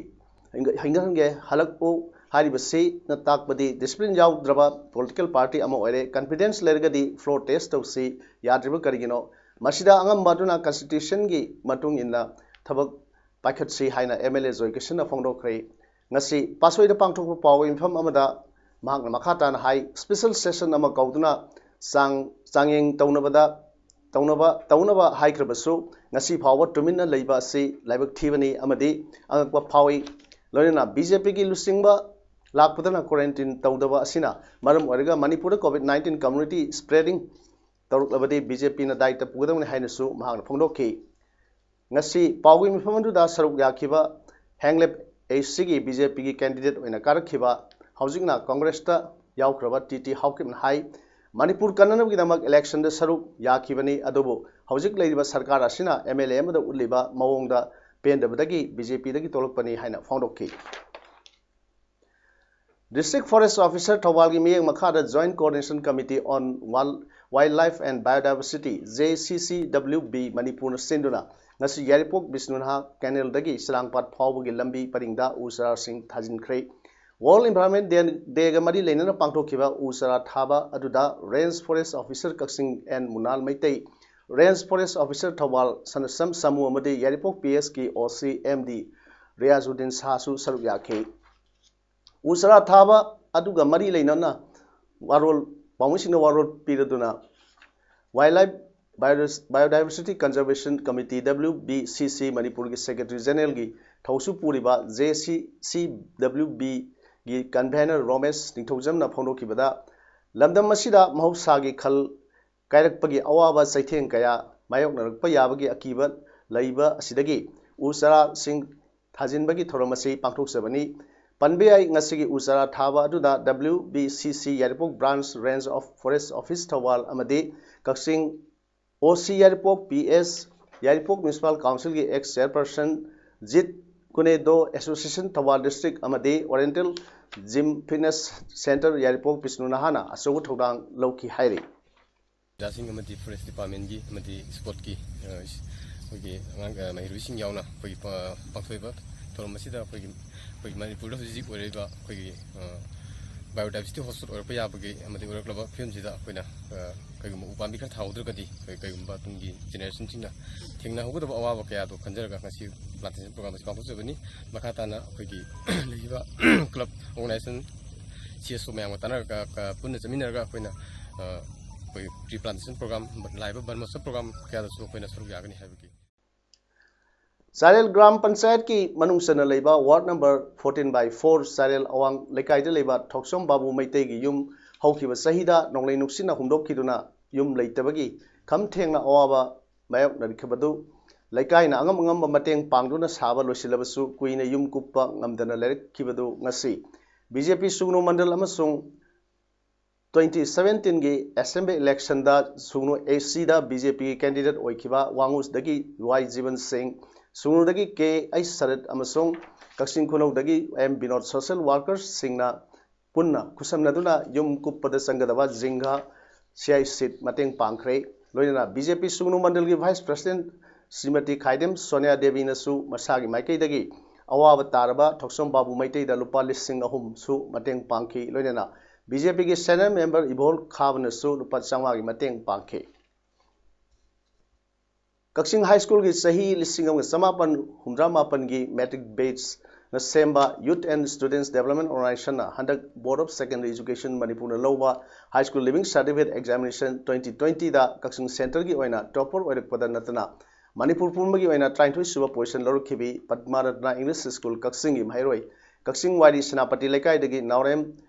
ꯍꯤꯡꯒꯠ-, ꯍꯤꯡꯒꯠꯍꯟꯒꯦ ꯍꯜꯂꯛꯎ ꯍꯥꯏꯔꯤꯕꯁꯤꯅ ꯇꯥꯛꯄꯗꯤ discipline ꯌꯥꯎꯗ꯭ꯔꯕ political party ꯑꯃ ꯑꯣꯏꯔꯦ꯫ Confidence ꯂꯩꯔꯒꯗꯤ floor test ꯇꯧꯁꯤ, ꯌꯥꯗ꯭ꯔꯤꯕ ꯀꯔꯤꯒꯤꯅꯣ? ꯃꯁꯤꯗ ꯑꯉꯝꯕ ꯑꯗꯨꯅ constitutionꯒꯤ ꯃꯇꯨꯡ ꯏꯟꯅ ꯊꯕꯛ ꯄꯥꯏꯈꯠꯁꯤ ꯍꯥꯏꯅ MLA ꯖꯣꯏꯀꯤꯁꯟꯅ ꯐꯣꯡꯗꯣꯛꯈ꯭ꯔꯦ꯫ ꯉꯁꯤ ꯄꯥꯠꯁꯣꯏꯗ ꯄꯥꯡꯊꯣꯛꯄ ꯄꯥꯎꯒꯤ ꯃꯤꯐꯝ ꯑꯃꯗ ꯃꯍꯥꯛꯅ ꯃꯈꯥ ꯇꯥꯅ ꯍꯥꯏ, special session ꯑꯃ ꯀꯧꯗꯨꯅ ꯆꯥꯡ ꯆꯥꯡꯌꯦꯡ ꯇꯧꯅꯕꯗ ꯇꯧꯅꯕ ꯇꯧꯅꯕ ꯍꯥꯏꯈ꯭ꯔꯕꯁꯨ, ꯉꯁꯤ ꯐꯥꯎꯕ ꯇꯨꯃꯤꯟꯅ ꯂꯩꯕ ꯑꯁꯤ ꯂꯥꯏꯕꯛ ꯊꯤꯕꯅꯤ ꯑꯃꯗꯤ ꯑꯉꯛꯄ ꯐꯥꯎꯏ꯫ ꯂꯣꯏꯅꯅ ꯕꯤꯖꯦꯄꯤꯒꯤ ꯂꯨꯆꯤꯡꯕ ꯂꯥꯛꯄꯗꯅ quarantine ꯇꯧꯗꯕ ꯑꯁꯤꯅ ꯃꯔꯝ ꯑꯣꯏꯔꯒ ꯃꯅꯤꯄꯨꯔꯗ COVID nineteen community spreading ꯇꯧꯔꯛꯂꯕꯗꯤ ꯕꯤꯖꯦꯄꯤꯅ ꯗꯥꯏꯇ ꯄꯨꯒꯗꯕꯅꯤ ꯍꯥꯏꯅꯁꯨ ꯃꯍꯥꯛꯅ ꯐꯣꯡꯗꯣꯛꯈꯤ꯫ ꯉꯁꯤ ꯄꯥꯎꯒꯤ ꯃꯤꯐꯝ ꯑꯗꯨꯗ ꯁꯔꯨꯛ ꯌꯥꯈꯤꯕ ꯍꯦꯡꯂꯦꯞ ꯑꯦꯁꯤꯒꯤ ꯕꯤꯖꯦꯄꯤꯒꯤ candidate ꯑꯣꯏꯅ ꯀꯥꯔꯛꯈꯤꯕ, ꯍꯧꯖꯤꯛꯅ ꯀꯪꯒ꯭ꯔꯦꯁꯇ ꯌꯥꯎꯈ꯭ꯔꯕ ꯇꯤ ꯇꯤ ꯍꯥꯎꯀꯤꯞꯅ ꯍꯥꯏ, ꯃꯅꯤꯄꯨꯔ ꯀꯟꯅꯅꯕꯒꯤꯗꯃꯛ electionꯗ ꯁꯔꯨꯛ ꯌꯥꯈꯤꯕꯅꯤ, ꯑꯗꯨꯕꯨ ꯍꯧꯖꯤꯛ ꯂꯩꯔꯤꯕ ꯁꯔꯀꯥꯔ ꯑꯁꯤꯅ MLA ꯑꯃꯗ ꯎꯠꯂꯤꯕ ꯃꯑꯣꯡꯗ ꯄꯦꯟꯗꯕꯗꯒꯤ ꯕꯤꯖꯦꯄꯤꯗꯒꯤ ꯊꯣꯛꯂꯛꯄꯅꯤ ꯍꯥꯏꯅ ꯐꯣꯡꯗꯣꯛꯈꯤ꯫ District Forest Officer ꯊꯧꯕꯥꯜꯒꯤ ꯃꯤꯠꯌꯦꯡ ꯃꯈꯥꯗ Joint Coordination Committee on Wild- Wildlife and Biodiversity, JCCWB, ꯃꯅꯤꯄꯨꯔꯅ ꯁꯤꯟꯗꯨꯅ ꯉꯁꯤ ꯌꯥꯏꯔꯤꯄꯣꯛ ꯕꯤꯁꯅꯨꯅꯍꯥ ꯀꯦꯅꯦꯜꯗꯒꯤ ꯆꯔꯥꯡꯄꯥꯠ ꯐꯥꯎꯕꯒꯤ ꯂꯝꯕꯤ ꯄꯔꯤꯡꯗ ꯎ ꯆꯥꯔꯥꯁꯤꯡ ꯊꯥꯖꯤꯟꯈ꯭ꯔꯦ꯫ World Environment Day- Dayꯒ ꯃꯔꯤ ꯂꯩꯅꯅ ꯄꯥꯡꯊꯣꯛꯈꯤꯕ ꯎ ꯆꯥꯔꯥ ꯊꯥꯕ ꯑꯗꯨꯗ Range Forest Officer ꯀꯛꯆꯤꯡ N Munal Meitei, Range Forest Officer Thoubal Sanasam Samu ꯑꯃꯗꯤ ꯌꯥꯏꯔꯤꯄꯣꯛ ꯄꯤ ꯑꯦꯁꯀꯤ ꯑꯣ ꯁꯤ ꯑꯦꯝ ꯗꯤ ꯔꯤꯌꯥꯖꯨꯗꯤꯟ ꯁꯥꯍꯁꯨ ꯁꯔꯨꯛ ꯌꯥꯈꯤ꯫ ꯎ ꯆꯥꯔꯥ ꯊꯥꯕ ꯑꯗꯨꯒ ꯃꯔꯤ ꯂꯩꯅꯅ ꯋꯥꯔꯣꯜ ꯄꯥꯎꯃꯤꯁꯤꯡꯅ ꯋꯥꯔꯣꯜ ꯄꯤꯔꯗꯨꯅ Wildlife Biodiversity Conservation Committee, W B C C, ꯃꯅꯤꯄꯨꯔꯒꯤ Secretary Generalꯒꯤ ꯊꯧꯁꯨ ꯄꯨꯔꯤꯕ JCCWBꯒꯤ Convener ꯔꯣꯃꯦꯁ ꯅꯤꯡꯊꯧꯖꯝꯅ ꯐꯣꯡꯗꯣꯛꯈꯤꯕꯗ, ꯂꯝꯗꯝ ꯑꯁꯤꯗ ꯃꯍꯧꯁꯥꯒꯤ ꯈꯜ ꯀꯥꯏꯔꯛꯄꯒꯤ ꯑꯋꯥꯕ ꯆꯩꯊꯦꯡ ꯀꯌꯥ ꯃꯥꯌꯣꯛꯅꯔꯛꯄ ꯌꯥꯕꯒꯤ ꯑꯀꯤꯕ ꯂꯩꯕ ꯑꯁꯤꯗꯒꯤ ꯎ ꯆꯥꯔꯥꯁꯤꯡ ꯊꯥꯖꯤꯟꯕꯒꯤ ꯊꯧꯔꯝ ꯑꯁꯤ ꯄꯥꯡꯊꯣꯛꯆꯕꯅꯤ꯫ ꯄꯟꯕ ꯌꯥꯏ, ꯉꯁꯤꯒꯤ ꯎ ꯆꯥꯔꯥ ꯊꯥꯕ ꯑꯗꯨꯗ W B C C Yairipok Branch Range of Forest Office Thoubal ꯑꯃꯗꯤ ꯀꯛꯆꯤꯡ ꯑꯣ ꯁꯤ ꯌꯥꯏꯔꯤꯄꯣꯛ, ꯄꯤ ꯑꯦꯁ ꯌꯥꯏꯔꯤꯄꯣꯛ Municipal Councilꯒꯤ ex chairperson, ꯖꯤꯠ ꯀꯨꯅꯦꯗꯣ Association Thoubal District ꯑꯃꯗꯤ Oriental Gym Fitness Centre ꯌꯥꯏꯔꯤꯄꯣꯛ ꯕꯤꯁꯅꯨ ꯅꯍꯥꯅ ꯑꯆꯧꯕ ꯊꯧꯗꯥꯡ ꯂꯧꯈꯤ ꯍꯥꯏꯔꯤ꯫ ꯑꯣꯖꯥꯁꯤꯡ ꯑꯃꯗꯤ Forest Departmentꯀꯤ ꯑꯃꯗꯤ sportꯀꯤ, ꯑ, ꯑꯩꯈꯣꯏꯒꯤ ꯑꯉꯥꯡ, ꯑ, ꯃꯍꯩꯔꯣꯏꯁꯤꯡ ꯌꯥꯎꯅ ꯑꯩꯈꯣꯏꯒꯤ ꯄ-, ꯄꯥꯡꯊꯣꯛꯏꯕ ꯊꯧꯔꯝ ꯑꯁꯤꯗ ꯑꯩꯈꯣꯏꯒꯤ, ꯑꯩꯈꯣꯏꯒꯤ ꯃꯅꯤꯄꯨꯔꯗ ꯍꯧꯖꯤꯛ ꯍꯧꯖꯤꯛ ꯑꯣꯏꯔꯛꯏꯕ ꯑꯩꯈꯣꯏꯒꯤ, ꯑ, biodiversity hotspot ꯑꯣꯏꯔꯛꯄ ꯌꯥꯕꯒꯤ ꯑꯃꯗꯤ ꯑꯣꯏꯔꯛꯂꯕ ꯐꯤꯕꯝꯁꯤꯗ ꯑꯩꯈꯣꯏꯅ, ꯑ, ꯀꯩꯒꯨꯝꯕ ꯎ ꯄꯥꯝꯕꯤ ꯈꯔ ꯊꯥꯍꯧꯗ꯭ꯔꯒꯗꯤ ꯑꯩꯈꯣꯏ ꯀꯩꯒꯨꯝꯕ ꯇꯨꯡꯒꯤ generationꯁꯤꯡꯅ ꯊꯦꯡꯅꯍꯧꯒꯗꯕ ꯑꯋꯥꯕ ꯀꯌꯥꯗꯣ ꯈꯟꯖꯔꯒ ꯉꯁꯤ plantation program ꯑꯁꯤ ꯄꯥꯡꯊꯣꯛꯆꯕꯅꯤ꯫ ꯃꯈꯥ ꯇꯥꯅ ꯑꯩꯈꯣꯏꯒꯤ ꯂꯩꯔꯤꯕ club organization, C S O ꯃꯌꯥꯝꯒ ꯇꯥꯟꯅꯔꯒ, ꯀ-, ꯄꯨꯟꯅ ꯆꯠꯃꯤꯟꯅꯔꯒ ꯑꯩꯈꯣꯏꯅ, ꯑ, ꯑꯩꯈꯣꯏ tree plantation program, ꯂꯥꯛꯏꯕ ꯕꯟ ꯃꯍꯣꯠꯁꯕ program ꯀꯌꯥꯗꯁꯨ ꯑꯩꯈꯣꯏꯅ ꯁꯔꯨꯛ ꯌꯥꯒꯅꯤ ꯍꯥꯏꯕꯒꯤ꯫ ꯆꯥꯔꯦꯜ ꯒ꯭ꯔꯥꯝ ꯄꯟꯆꯥꯌꯠꯀꯤ ꯃꯅꯨꯡ ꯆꯟꯅ ꯂꯩꯕ ward number fourteen by four ꯆꯥꯔꯦꯜ ꯑꯋꯥꯡ ꯂꯩꯀꯥꯏꯗ ꯂꯩꯕ ꯊꯣꯛꯆꯣꯝ ꯕꯥꯕꯨ ꯃꯩꯇꯩꯒꯤ ꯌꯨꯝ ꯍꯧꯈꯤꯕ ꯆꯍꯤꯗ ꯅꯣꯡꯂꯩ ꯅꯨꯡꯁꯤꯠꯅ ꯍꯨꯝꯗꯣꯛꯈꯤꯗꯨꯅ ꯌꯨꯝ ꯂꯩꯇꯕꯒꯤ ꯈꯝ ꯊꯦꯡꯅ ꯑꯋꯥꯕ ꯃꯥꯌꯣꯛꯅꯔꯛꯈꯤꯕꯗꯨ ꯂꯩꯀꯥꯏꯅ ꯑꯉꯝ ꯑꯉꯝꯕ ꯃꯇꯦꯡ ꯄꯥꯡꯗꯨꯅ ꯁꯥꯕ ꯂꯣꯏꯁꯤꯜꯂꯕꯁꯨ ꯀꯨꯏꯅ ꯌꯨꯝ ꯀꯨꯞꯄ ꯉꯝꯗꯅ ꯂꯩꯔꯛꯈꯤꯕꯗꯨ ꯉꯁꯤ ꯕꯤ ꯖꯦ ꯄꯤ ꯁꯨꯒꯅꯨ ꯃꯟꯗꯜ ꯑꯃꯁꯨꯡ twenty seventeenꯒꯤ assembly electionꯗ ꯁꯨꯒꯅꯨ A Cꯗ B J Pꯒꯤ candidate ꯑꯣꯏꯈꯤꯕ ꯋꯥꯉꯨꯗꯒꯤ ꯋꯥꯏ ꯖꯤꯕꯟ ꯁꯤꯡ, ꯁꯨꯒꯅꯨꯗꯒꯤ ꯀꯦ ꯑꯩꯆ ꯁꯔꯠ ꯑꯃꯁꯨꯡ ꯀꯛꯆꯤꯡ ꯈꯨꯅꯧꯗꯒꯤ ꯑꯦꯝ ꯕꯤꯅꯣꯗ social workersꯁꯤꯡꯅ ꯄꯨꯟꯅ ꯈꯨꯠꯁꯝꯅꯗꯨꯅ ꯌꯨꯝ ꯀꯨꯞꯄꯗ ꯆꯪꯒꯗꯕ ꯖꯤꯡꯒ, ꯁꯤꯌꯥꯏ ꯁꯤꯠ ꯃꯇꯦꯡ ꯄꯥꯡꯈ꯭ꯔꯦ꯫ ꯂꯣꯏꯅꯅ B J P ꯁꯨꯒꯅꯨ ꯃꯟꯗꯜꯒꯤ vice president Shrimati ꯈꯥꯏꯗꯦꯝ ꯁꯣꯅꯤꯌꯥ ꯗꯦꯕꯤꯅꯁꯨ ꯃꯁꯥꯒꯤ ꯃꯥꯏꯀꯩꯗꯒꯤ ꯑꯋꯥꯕ ꯇꯥꯔꯕ ꯊꯣꯛꯆꯣꯝ ꯕꯥꯕꯨ ꯃꯩꯇꯩꯗ ꯂꯨꯄꯥ ꯂꯤꯁꯤꯡ ꯑꯍꯨꯝꯁꯨ ꯃꯇꯦꯡ ꯄꯥꯡꯈꯤ꯫ ꯂꯣꯏꯅꯅ B J Pꯒꯤ senior member ꯏꯕꯣꯜ ꯈꯥꯕꯅꯁꯨ ꯂꯨꯄꯥ ꯆꯥꯝꯃꯉꯥꯒꯤ ꯃꯇꯦꯡ ꯄꯥꯡꯈꯤ꯫ ꯀꯛꯆꯤꯡ High Schoolꯒꯤ ꯆꯍꯤ ꯂꯤꯁꯤꯡ ꯑꯃꯒ ꯆꯃꯥꯄꯟ ꯍꯨꯝꯗ꯭ꯔꯥ ꯃꯥꯄꯟꯒꯤ matric batchꯅ ꯁꯦꯝꯕ Youth and Students Development Organizationꯅ ꯍꯟꯗꯛ Board of Secondary Education ꯃꯅꯤꯄꯨꯔꯅ ꯂꯧꯕ High School Leaving Certificate Examination twenty twentyꯗ ꯀꯛꯆꯤꯡ centreꯒꯤ ꯑꯣꯏꯅ topper ꯑꯣꯏꯔꯛꯄꯗ ꯅꯠꯇꯅ ꯃꯅꯤꯄꯨꯔ ꯄꯨꯝꯕꯒꯤ ꯑꯣꯏꯅ ꯇꯔꯥꯅꯤꯊꯣꯏ ꯁꯨꯕ position ꯂꯧꯔꯛꯈꯤꯕꯤ ꯄꯗꯃꯥꯔꯠꯅ English School ꯀꯛꯆꯤꯡꯒꯤ ꯃꯍꯩꯔꯣꯏ ꯀꯛꯆꯤꯡ ꯋꯥꯏꯔꯤ ꯁꯦꯅꯥꯄꯇꯤ ꯂꯩꯀꯥꯏꯗꯒꯤ ꯅꯥꯎꯔꯦꯝ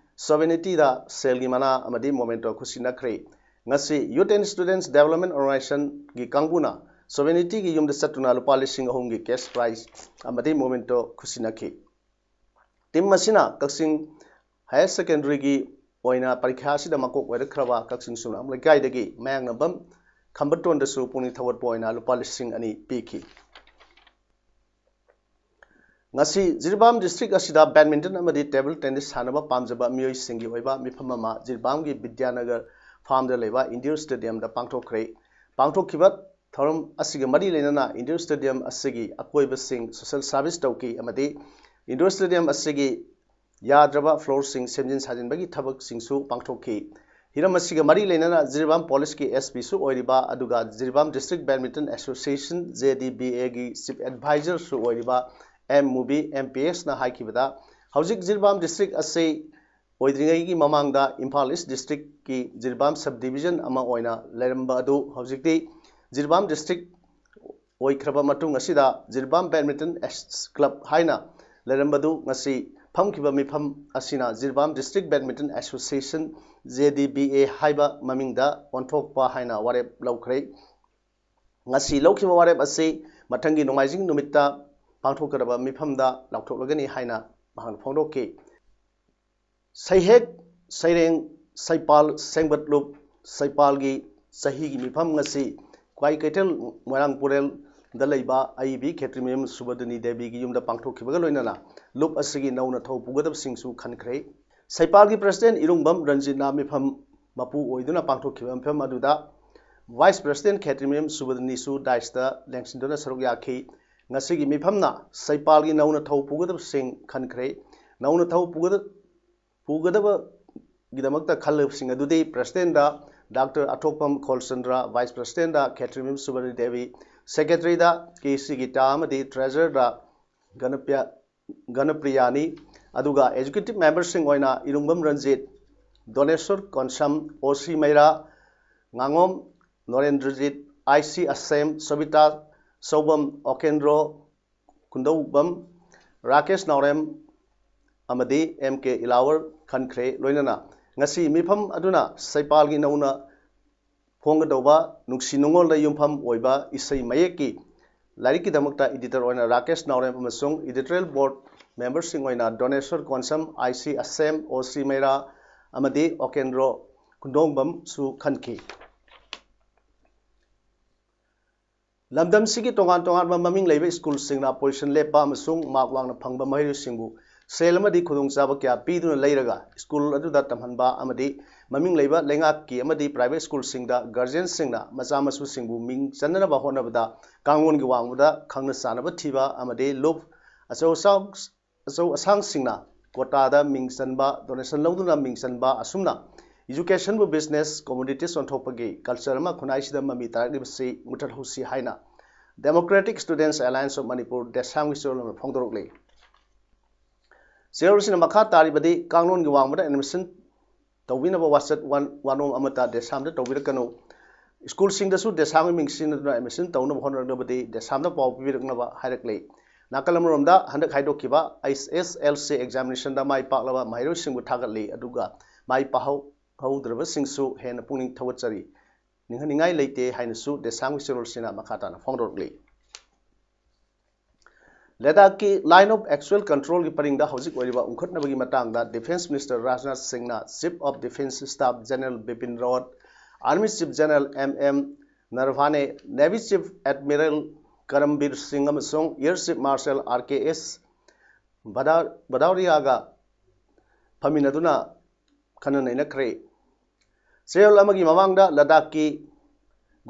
ꯁꯣꯚꯦꯅꯤꯇꯤꯗ ꯁꯦꯜꯒꯤ ꯃꯅꯥ ꯑꯃꯗꯤ memento ꯈꯨꯠꯁꯤꯟꯅꯈ꯭ꯔꯦ꯫ ꯉꯁꯤ Youth and Students Development Organizationꯒꯤ ꯀꯥꯡꯕꯨꯅ ꯁꯣꯚꯦꯅꯤꯇꯤꯒꯤ ꯌꯨꯝꯗ ꯆꯠꯇꯨꯅ ꯂꯨꯄꯥ ꯂꯤꯁꯤꯡ ꯑꯍꯨꯝꯒꯤ cash prize ꯑꯃꯗꯤ memento ꯈꯨꯠꯁꯤꯟꯅꯈꯤ꯫ Team ꯑꯁꯤꯅ ꯀꯛꯆꯤꯡ Higher Secondaryꯒꯤ ꯑꯣꯏꯅ ꯄꯔꯤꯈ꯭ꯌꯥ ꯑꯁꯤꯗ ꯃꯀꯣꯛ ꯑꯣꯏꯔꯛꯈ꯭ꯔꯕ ꯀꯛꯆꯤꯡ ꯁꯨꯝꯅꯥꯝ ꯂꯩꯀꯥꯏꯗꯒꯤ ꯃꯌꯥꯡꯅꯝꯕꯝ ꯈꯝꯕꯇꯣꯟꯗꯁꯨ ꯄꯨꯛꯅꯤꯡ ꯊꯧꯒꯠꯄ ꯑꯣꯏꯅ ꯂꯨꯄꯥ ꯂꯤꯁꯤꯡ ꯑꯅꯤ ꯄꯤꯈꯤ꯫ ꯉꯁꯤ ꯖꯤꯔꯤꯕꯥꯝ district ꯑꯁꯤꯗ badminton ꯑꯃꯗꯤ table tennis ꯁꯥꯟꯅꯕ ꯄꯥꯝꯖꯕ ꯃꯤꯑꯣꯏꯁꯤꯡꯒꯤ ꯑꯣꯏꯕ ꯃꯤꯐꯝ ꯑꯃ ꯖꯤꯔꯤꯕꯥꯝꯒꯤ ꯕꯤꯗ꯭ꯌꯥꯅꯒꯔ farmꯗ ꯂꯩꯕ indoor stadiumꯗ ꯄꯥꯡꯊꯣꯛꯈ꯭ꯔꯦ꯫ ꯄꯥꯡꯊꯣꯛꯈꯤꯕ ꯊꯧꯔꯝ ꯑꯁꯤꯒ ꯃꯔꯤ ꯂꯩꯅꯅ indoor stadium ꯑꯁꯤꯒꯤ ꯑꯀꯣꯏꯕꯁꯤꯡ social service ꯇꯧꯈꯤ ꯑꯃꯗꯤ indoor stadium ꯑꯁꯤꯒꯤ ꯌꯥꯗ꯭ꯔꯕ floorꯁꯤꯡ ꯁꯦꯝꯖꯤꯟ ꯁꯥꯖꯤꯟꯕꯒꯤ ꯊꯕꯛꯁꯤꯡꯁꯨ ꯄꯥꯡꯊꯣꯛꯈꯤ꯫ ꯍꯤꯔꯝ ꯑꯁꯤꯒ ꯃꯔꯤ ꯂꯩꯅꯅ ꯖꯤꯔꯤꯕꯥꯝ policeꯀꯤ S Pꯁꯨ ꯑꯣꯏꯔꯤꯕ ꯑꯗꯨꯒ Jiribam District Badminton Association, J D B Aꯒꯤ chief advisorꯁꯨ ꯑꯣꯏꯔꯤꯕ M ꯃꯨꯕꯤ M P Sꯅ ꯍꯥꯏꯈꯤꯕꯗ, ꯍꯧꯖꯤꯛ ꯖꯤꯔꯤꯕꯥꯝ district ꯑꯁꯤ ꯑꯣꯏꯗ꯭ꯔꯤꯉꯩꯒꯤ ꯃꯃꯥꯡꯗ ꯏꯝꯐꯥꯜ ꯏꯁ ꯗꯤꯁꯇ꯭ꯔꯤꯛꯀꯤ ꯖꯤꯔꯤꯕꯥꯝ ꯁꯕ ꯗꯤꯕꯤꯖꯟ ꯑꯃ ꯑꯣꯏꯅ ꯂꯩꯔꯝꯕ ꯑꯗꯨ ꯍꯧꯖꯤꯛꯇꯤ ꯖꯤꯔꯤꯕꯥꯝ ꯗꯤꯁꯇ꯭ꯔꯤꯛ ꯑꯣꯏꯈ꯭ꯔꯕ ꯃꯇꯨꯡ ꯑꯁꯤꯗ ꯖꯤꯔꯤꯕꯥꯝ ꯕꯦꯗꯃꯤꯟꯇꯟ ꯀ꯭ꯂꯕ ꯍꯥꯏꯅ ꯂꯩꯔꯝꯕꯗꯨ ꯉꯁꯤ ꯐꯝꯈꯤꯕ ꯃꯤꯐꯝ ꯑꯁꯤꯅ Jiribam district badminton association, J D B A, ꯍꯥꯏꯕ ꯃꯃꯤꯡꯗ ꯑꯣꯟꯊꯣꯛꯄ ꯍꯥꯏꯅ ꯋꯥꯔꯦꯞ ꯂꯧꯈ꯭ꯔꯦ꯫ ꯉꯁꯤ ꯂꯧꯈꯤꯕ ꯋꯥꯔꯦꯞ ꯑꯁꯤ ꯃꯊꯪꯒꯤ ꯅꯣꯡꯃꯥꯏꯖꯤꯡ ꯅꯨꯃꯤꯠꯇ ꯄꯥꯡꯊꯣꯛꯀꯗꯕ ꯃꯤꯐꯝꯗ ꯂꯥꯎꯊꯣꯛꯂꯒꯅꯤ ꯍꯥꯏꯅ ꯃꯍꯥꯛꯅ ꯐꯣꯡꯗꯣꯛꯈꯤ꯫ ꯁꯩꯍꯦꯛ, ꯁꯩꯔꯦꯡ, ꯁꯩꯄꯥꯜ ꯁꯦꯝꯒꯠꯂꯨꯞ, ꯁꯩꯄꯥꯜꯒꯤ ꯆꯍꯤꯒꯤ ꯃꯤꯐꯝ ꯉꯁꯤ ꯀ꯭ꯋꯥꯏꯀꯩꯊꯦꯜ ꯃꯣꯏꯔꯥꯡ ꯄꯨꯔꯦꯜꯗ ꯂꯩꯕ ꯑꯏꯕꯤ ꯈꯦꯇ꯭ꯔꯤꯃꯌꯨꯝ ꯁꯨꯕꯗꯅꯤ ꯗꯦꯕꯤꯒꯤ ꯌꯨꯝꯗ ꯄꯥꯡꯊꯣꯛꯈꯤꯕꯒ ꯂꯣꯏꯅꯅ ꯂꯨꯞ ꯑꯁꯤꯒꯤ ꯅꯧꯅ ꯊꯧ ꯄꯨꯒꯗꯕꯁꯤꯡꯁꯨ ꯈꯟꯈ꯭ꯔꯦ꯫ ꯁꯩꯄꯥꯜꯒꯤ ꯄ꯭ꯔꯁꯤꯗꯦꯟ ꯏꯔꯨꯡꯕꯝ ꯔꯟꯖꯤꯠꯅ ꯃꯤꯐꯝ ꯃꯄꯨ ꯑꯣꯏꯗꯨꯅ ꯄꯥꯡꯊꯣꯛꯈꯤꯕ ꯃꯤꯐꯝ ꯑꯗꯨꯗ ꯚꯥꯏꯁ ꯄ꯭ꯔꯁꯤꯗꯦꯟ ꯈꯦꯇ꯭ꯔꯤꯃꯌꯨꯝ ꯁꯨꯕꯗꯅꯤꯁꯨ ꯗꯥꯏꯁꯇ ꯂꯦꯡꯁꯤꯟꯗꯨꯅ ꯁꯔꯨꯛ ꯌꯥꯈꯤ꯫ ꯉꯁꯤꯒꯤ ꯃꯤꯐꯝꯅ ꯁꯩꯄꯥꯜꯒꯤ ꯅꯧꯅ ꯊꯧ ꯄꯨꯒꯗꯕꯁꯤꯡ ꯈꯟꯈ꯭ꯔꯦ꯫ ꯅꯧꯅ ꯊꯧ ꯄꯨꯒꯗ-, ꯄꯨꯒꯗꯕꯒꯤꯗꯃꯛꯇ ꯈꯜꯂꯤꯕꯁꯤꯡ ꯑꯗꯨꯗꯤ ꯄ꯭ꯔꯁꯤꯗꯦꯟꯗ ꯗꯥꯛꯇꯔ ꯑꯊꯣꯛꯄꯝ ꯈꯣꯜꯆꯟꯗ꯭ꯔ, ꯚꯥꯏꯁ ꯄ꯭ꯔꯁꯤꯗꯦꯟꯗ ꯈꯦꯇ꯭ꯔꯤꯃꯌꯨꯝ ꯁꯨꯕꯗꯅꯤ ꯗꯦꯕꯤ, ꯁꯦꯀ꯭ꯔꯦꯇꯔꯤꯗ ꯀꯦ ꯁꯤ ꯒꯤꯇꯥ ꯑꯃꯗꯤ ꯇ꯭ꯔꯦꯖꯔꯗ ꯒꯅꯄ꯭ꯔꯤꯌꯥꯅꯤ꯫ ꯑꯗꯨꯒ ꯑꯦꯛꯖꯤꯀ꯭ꯌꯨꯇꯤꯚ ꯃꯦꯝꯕꯔꯁꯤꯡ ꯑꯣꯏꯅ ꯏꯔꯨꯡꯕꯝ ꯔꯟꯖꯤꯠ, ꯗꯣꯅꯦꯁꯣꯔ ꯀꯣꯟꯁꯝ, ꯑꯣ ꯁꯤ ꯃꯩꯔꯥ, ꯉꯥꯉꯣꯝ ꯅꯣꯔꯦꯟꯗ꯭ꯔꯖꯤꯠ, ꯑꯥꯏ ꯁꯤ ꯑꯁꯦꯝ, ꯁꯣꯕꯤꯇꯥ ꯁꯧꯕꯝ, ꯑꯣꯀꯦꯟꯗ꯭ꯔꯣ ꯀꯨꯟꯗꯧꯕꯝ, ꯔꯥꯀꯦꯁ ꯅꯥꯎꯔꯦꯝ ꯑꯃꯗꯤ ꯑꯦꯝ ꯀꯦ ꯏꯂꯥꯋꯔ ꯈꯟꯈ꯭ꯔꯦ꯫ ꯂꯣꯏꯅꯅ ꯉꯁꯤ ꯃꯤꯐꯝ ꯑꯗꯨꯅ ꯁꯩꯄꯥꯜꯒꯤ ꯅꯧꯅ ꯐꯣꯡꯒꯗꯧꯕ ꯅꯨꯡꯁꯤ ꯅꯨꯡꯉꯣꯜꯗ ꯌꯨꯝꯐꯝ ꯑꯣꯏꯕ ꯏꯁꯩ ꯃꯌꯦꯛꯀꯤ ꯂꯥꯏꯔꯤꯛꯀꯤꯗꯃꯛꯇ ꯏꯗꯤꯇꯔ ꯑꯣꯏꯅ ꯔꯥꯀꯦꯁ ꯅꯥꯎꯔꯦꯝ ꯑꯃꯁꯨꯡ ꯏꯗꯤꯇꯣꯔꯤꯌꯦꯜ ꯕꯣꯔꯗ ꯃꯦꯝꯕꯔꯁꯤꯡ ꯑꯣꯏꯅ ꯗꯣꯅꯦꯁꯣꯔ ꯀꯣꯟꯁꯝ, ꯑꯥꯏ ꯁꯤ ꯑꯁꯦꯝ, ꯑꯣ ꯁꯤ ꯃꯩꯔꯥ ꯑꯃꯗꯤ ꯑꯣꯀꯦꯟꯗ꯭ꯔꯣ ꯀꯨꯟꯗꯣꯡꯕꯝꯁꯨ ꯈꯟꯈꯤ꯫ ꯂꯝꯗꯝꯁꯤꯒꯤ ꯇꯣꯉꯥꯟ ꯇꯣꯉꯥꯟꯕ ꯃꯃꯤꯡ ꯂꯩꯕ ꯁ꯭ꯀꯨꯜꯁꯤꯡꯅ ꯄꯣꯖꯤꯁꯟ ꯂꯦꯞꯄ ꯑꯃꯁꯨꯡ ꯃꯥꯔꯛ ꯋꯥꯡꯅ ꯐꯪꯕ ꯃꯍꯩꯔꯣꯏꯁꯤꯡꯕꯨ ꯁꯦꯜ ꯑꯃꯗꯤ ꯈꯨꯗꯣꯡꯆꯥꯕ ꯀꯌꯥ ꯄꯤꯗꯨꯅ ꯂꯩꯔꯒ ꯁ꯭ꯀꯨꯜ ꯑꯗꯨꯗ ꯇꯝꯍꯟꯕ ꯑꯃꯗꯤ ꯃꯃꯤꯡ ꯂꯩꯕ ꯂꯩꯉꯥꯛꯀꯤ ꯑꯃꯗꯤ ꯄ꯭ꯔꯥꯏꯚꯦꯠ ꯁ꯭ꯀꯨꯜꯁꯤꯡꯗ ꯒꯥꯔꯖꯤꯌꯟꯁꯤꯡꯅ ꯃꯆꯥ ꯃꯁꯨꯁꯤꯡꯕꯨ ꯃꯤꯡ ꯆꯟꯅꯅꯕ ꯍꯣꯠꯅꯕꯗ ꯀꯥꯡꯂꯣꯟꯒꯤ ꯋꯥꯡꯃꯗ ꯈꯪꯅ ꯆꯥꯟꯅꯕ ꯊꯤꯕ ꯑꯃꯗꯤ ꯂꯨꯞ ꯑꯆꯧ ꯑꯁꯥꯡ ꯑꯆꯧ ꯑꯁꯥꯡꯁꯤꯡꯅ ꯀꯣꯇꯥꯗ ꯃꯤꯡ ꯆꯟꯕ, ꯗꯣꯅꯦꯁꯟ ꯂꯧꯗꯨꯅ ꯃꯤꯡ ꯆꯟꯕ ꯑꯁꯨꯝꯅ ꯏꯖꯨꯀꯦꯁꯟꯕꯨ ꯕꯤꯖꯤꯅꯦꯁ ꯀꯃꯣꯗꯤꯇꯤꯁ ꯑꯣꯟꯊꯣꯛꯄꯒꯤ ꯀꯜꯆꯔ ꯑꯃ ꯈꯨꯟꯅꯥꯏꯁꯤꯗ ꯃꯃꯤ ꯇꯥꯔꯛꯂꯤꯕꯁꯤ ꯃꯨꯊꯠꯍꯧꯁꯤ ꯍꯥꯏꯅ ꯗꯦꯃꯣꯀ꯭ꯔꯦꯇꯤꯛ ꯁ꯭ꯇꯨꯗꯦꯟꯠꯁ ꯑꯦꯂꯥꯏꯟꯁ ꯑꯣꯐ ꯃꯅꯤꯄꯨꯔ, ꯗꯦꯁꯥꯝꯒꯤ ꯆꯦꯔꯣꯜ ꯑꯃꯅ ꯐꯣꯡꯗꯣꯔꯛꯂꯤ꯫ ꯆꯦꯔꯣꯜꯁꯤꯅ ꯃꯈꯥ ꯇꯥꯔꯤꯕꯗꯤ ꯀꯥꯡꯂꯣꯟꯒꯤ ꯋꯥꯡꯃꯗ ꯑꯦꯗꯃꯤꯁꯟ ꯇꯧꯕꯤꯅꯕ ꯋꯥꯆꯠ ꯋꯥ- ꯋꯥꯅꯣꯝ ꯑꯃꯠꯇ ꯗꯦꯁꯥꯝꯗ ꯇꯧꯕꯤꯔꯛꯀꯅꯨ꯫ ꯁ꯭ꯀꯨꯜꯁꯤꯡꯗꯁꯨ ꯗꯦꯁꯥꯝꯒꯤ ꯃꯤꯡ ꯁꯤꯖꯤꯟꯅꯗꯨꯅ ꯑꯦꯗꯃꯤꯁꯟ ꯇꯧꯅꯕ ꯍꯣꯠꯅꯔꯛꯂꯕꯗꯤ ꯗꯦꯁꯥꯝꯗ ꯄꯥꯎ ꯄꯤꯕꯤꯔꯛꯅꯕ ꯍꯥꯏꯔꯛꯂꯤ꯫ ꯅꯥꯀꯜ ꯑꯃꯔꯣꯝꯗ ꯍꯟꯗꯛ ꯍꯥꯏꯗꯣꯛꯈꯤꯕ ꯑꯩꯆ ꯑꯦꯁ ꯑꯦꯜ ꯁꯤ ꯑꯦꯛꯖꯥꯃꯤꯅꯦꯁꯟꯗ ꯃꯥꯏ ꯄꯥꯛꯂꯕ ꯃꯍꯩꯔꯣꯏꯁꯤꯡꯕꯨ ꯊꯥꯒꯠꯂꯤ, ꯑꯗꯨꯒ ꯃꯥꯏ ꯄꯥꯛꯍꯧ- ꯍꯧꯗ꯭ꯔꯕꯁꯤꯡꯁꯨ ꯍꯦꯟꯅ ꯄꯨꯛꯅꯤꯡ ꯊꯧꯒꯠꯆꯔꯤ꯫ ꯅꯤꯡꯍꯟꯅꯤꯡꯉꯥꯏ ꯂꯩꯇꯦ ꯍꯥꯏꯅꯁꯨ ꯗꯦꯁꯥꯝꯒꯤ ꯆꯦꯔꯣꯜꯁꯤꯅ ꯃꯈꯥ ꯇꯥꯅ ꯐꯣꯡꯗꯣꯔꯛꯂꯤ꯫ ꯂꯗꯥꯈꯀꯤ Line of Actual Controlꯒꯤ ꯄꯔꯤꯡꯗ ꯍꯧꯖꯤꯛ ꯑꯣꯏꯔꯤꯕ ꯎꯪꯈꯠꯅꯕꯒꯤ ꯃꯇꯥꯡꯗ Defence Minister ꯔꯥꯖꯅꯥꯊ ꯁꯤꯡꯅ Chief of Defence Staff General Bipin Rawat, Army Chief General M M Naravane, Navy Chief Admiral Karambir Singh ꯑꯃꯁꯨꯡ Air Chief Marshal R K S ꯚꯗꯥ- ꯚꯗꯧꯔꯤꯌꯥꯒ ꯐꯝꯃꯤꯟꯅꯗꯨꯅ ꯈꯟꯅ ꯅꯩꯅꯈ꯭ꯔꯦ꯫ ꯆꯌꯣꯜ ꯑꯃꯒꯤ ꯃꯃꯥꯡꯗ ꯂꯗꯥꯈꯀꯤ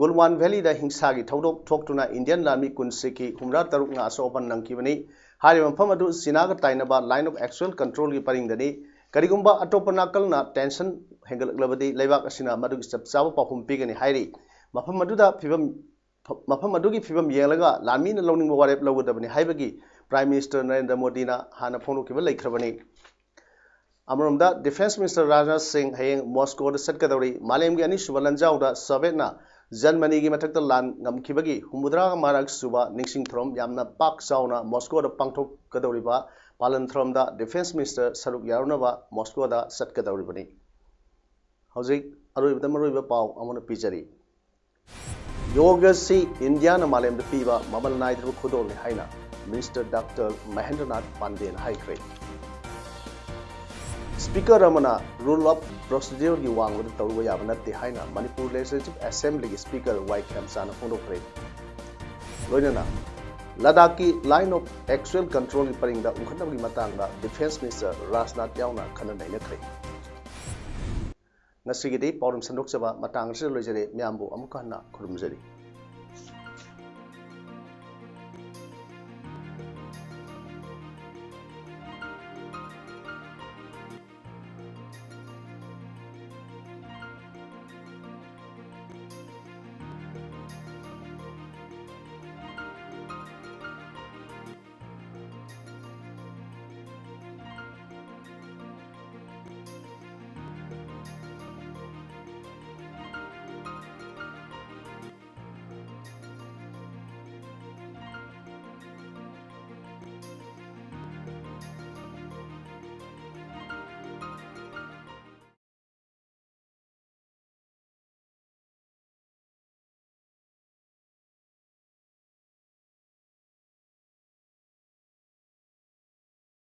ꯒꯨꯜꯋꯥꯟ ꯚꯦꯂꯤꯗ ꯍꯤꯡꯁꯥꯒꯤ ꯊꯧꯗꯣꯛ ꯊꯣꯛꯇꯨꯅ ꯏꯟꯗꯤꯌꯟ ꯂꯥꯟꯃꯤ ꯀꯨꯟ ꯁꯤꯈꯤ, ꯍꯨꯝꯗ꯭ꯔꯥ ꯇꯔꯨꯛꯅ ꯑꯁꯣꯛ ꯑꯄꯟ ꯅꯪꯈꯤꯕꯅꯤ꯫ ꯍꯥꯏꯔꯤꯕ ꯃꯐꯝ ꯑꯗꯨ ꯆꯤꯅꯥꯒ ꯇꯥꯏꯅꯕ Line of Actual Controlꯒꯤ ꯄꯔꯤꯡꯗꯅꯤ꯫ ꯀꯔꯤꯒꯨꯝꯕ ꯑꯇꯣꯞꯄ ꯅꯥꯀꯜꯅ ꯇꯦꯟꯁꯟ ꯍꯦꯟꯒꯠꯂꯛꯂꯕꯗꯤ ꯂꯩꯕꯥꯛ ꯑꯁꯤꯅ ꯃꯗꯨꯒꯤ ꯆꯞ ꯆꯥꯕ ꯄꯥꯎꯈꯨꯝ ꯄꯤꯒꯅꯤ ꯍꯥꯏꯔꯤ꯫ ꯃꯐꯝ ꯑꯗꯨꯗ ꯐꯤꯕꯝ ꯃꯐꯝ ꯑꯗꯨꯒꯤ ꯐꯤꯕꯝ ꯌꯦꯡꯂꯒ ꯂꯥꯟꯃꯤꯅ ꯂꯧꯅꯤꯡꯕ ꯋꯥꯔꯦꯞ ꯂꯧꯒꯗꯕꯅꯤ ꯍꯥꯏꯕꯒꯤ Prime Minister ꯅꯔꯦꯟꯗ꯭ꯔ ꯃꯣꯗꯤꯅ ꯍꯥꯟꯅ ꯐꯣꯡꯗꯣꯛꯈꯤꯕ ꯂꯩꯈ꯭ꯔꯕꯅꯤ꯫ ꯑꯃꯔꯣꯝꯗ Defence Minister ꯔꯥꯖꯅꯥꯊ ꯁꯤꯡ ꯍꯌꯦꯡ ꯃꯣꯁꯀꯣꯗ ꯆꯠꯀꯗꯧꯔꯤ꯫ ꯃꯥꯂꯦꯝꯒꯤ ꯑꯅꯤꯁꯨꯕ ꯂꯥꯟꯖꯥꯎꯗ ꯁꯣꯚꯤꯌꯦꯠꯅ ꯖꯔꯃꯅꯤꯒꯤ ꯃꯊꯛꯇ ꯂꯥꯟ ꯉꯝꯈꯤꯕꯒꯤ ꯍꯨꯝꯐꯨꯇꯔꯥ ꯃꯉꯥꯔꯛ ꯁꯨꯕ ꯅꯤꯡꯁꯤꯡ ꯊꯧꯔꯝ ꯌꯥꯝꯅ ꯄꯥꯛ ꯆꯥꯎꯅ ꯃꯣꯁꯀꯣꯗ ꯄꯥꯡꯊꯣꯛꯀꯗꯧꯔꯤꯕ ꯄꯥꯂꯟ ꯊꯧꯔꯝꯗ Defence Minister ꯁꯔꯨꯛ ꯌꯥꯔꯨꯅꯕ ꯃꯣꯁꯀꯣꯗ ꯆꯠꯀꯗꯧꯔꯤꯕꯅꯤ꯫ ꯍꯧꯖꯤꯛ ꯑꯔꯣꯏꯕꯗ ꯃꯔꯨꯑꯣꯏꯕ ꯄꯥꯎ ꯑꯃꯨꯛ ꯄꯤꯖꯔꯤ꯫ ꯌꯣꯒ ꯑꯁꯤ ꯏꯟꯗꯤꯌꯥꯅ ꯃꯥꯂꯦꯝꯗ ꯄꯤꯕ ꯃꯃꯜ ꯅꯥꯏꯗ꯭ꯔꯕ ꯈꯨꯗꯣꯜꯅꯤ ꯍꯥꯏꯅ Minister ꯗꯥꯛꯇꯔ ꯃꯍꯦꯟꯗ꯭ꯔꯅꯥꯊ ꯄꯥꯟꯗꯦꯅ ꯍꯥꯏꯈ꯭ꯔꯦ꯫ Speaker ꯑꯃꯅ Rule of Procedureꯒꯤ ꯋꯥꯡꯃꯗ ꯇꯧꯔꯨꯕ ꯌꯥꯕ ꯅꯠꯇꯦ ꯍꯥꯏꯅ ꯃꯅꯤꯄꯨꯔ Legislative Assemblyꯒꯤ Speaker ꯋꯥꯏ ꯈꯦꯝꯆꯥꯅ ꯐꯣꯡꯗꯣꯛꯈ꯭ꯔꯦ꯫ ꯂꯣꯏꯅꯅ ꯂꯗꯥꯈꯀꯤ Line of Actual Controlꯒꯤ ꯄꯔꯤꯡꯗ ꯎꯪꯈꯠꯅꯕꯒꯤ ꯃꯇꯥꯡꯗ Defence Minister ꯔꯥꯖꯅꯥꯊ ꯌꯥꯎꯅ ꯈꯟꯅ ꯅꯩꯅꯈ꯭ꯔꯦ꯫ ꯉꯁꯤꯒꯤꯗꯤ ꯄꯥꯎꯗꯝ ꯁꯟꯗꯣꯛꯆꯕ ꯃꯇꯥꯡ ꯑꯁꯤꯗ ꯂꯣꯏꯖꯔꯦ꯫ ꯃꯌꯥꯝꯕꯨ ꯑꯃꯨꯛꯀ ꯍꯟꯅ ꯈꯨꯔꯨꯝꯖꯔꯤ꯫